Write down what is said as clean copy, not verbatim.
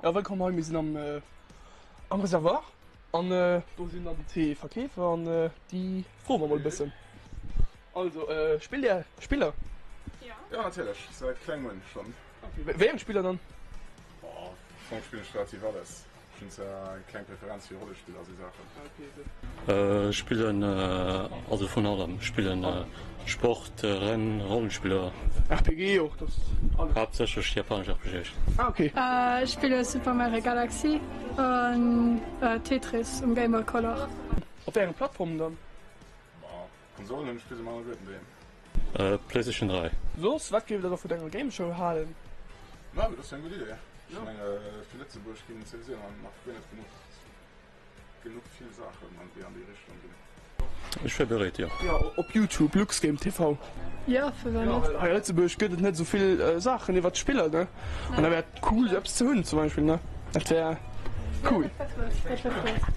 Jo, wëllkomm hei, mir sinn am am Reservoir an do sinn dann déi zwee Verkeefer an déi froe mer mol e bëssen. Also, spillt Dir Spiller? Jo, natierlech, säit klengem un schonn. Wéi eng Spiller dann? Am Fong spillen ech relativ alles. Ech hunn zwar eng kleng Preferenz fir Rollespiller a sou Saachen. Ech spillen also vun allem. Ech spillen Sport, Renn, Rollenspiller. RPG och, dat alles? Haaptsächlech japanesch RPGs. Ah ok. Ech spille Super Mario Galaxy an Tetris um Game Boy Color. Op wéi enge Plattformen dann? Konsolen hunn ech bis emol alleguerten doheem. Playstation 3. Soss, wat géif der da vun enger Game Show halen? Na, mee dat ass jo eng gutt Idee. Ech menge fir Lëtzebuerg ginn et souwisou nach guer net genuch genuch vill Saachen an déi an déi Richtung ginn. Ech wier bereet, jo. Jo, op Youtube, Luxgame TV. Jo, firwat net? Hei a Lëtzebuerg gëtt et net esou vill Saachen iwwert d'Spiller, ne? An da wär et cool esou eppes ze hunn zum Beispill, ne? Dat wär cool. Jo, dat wär flott, dat wär flott.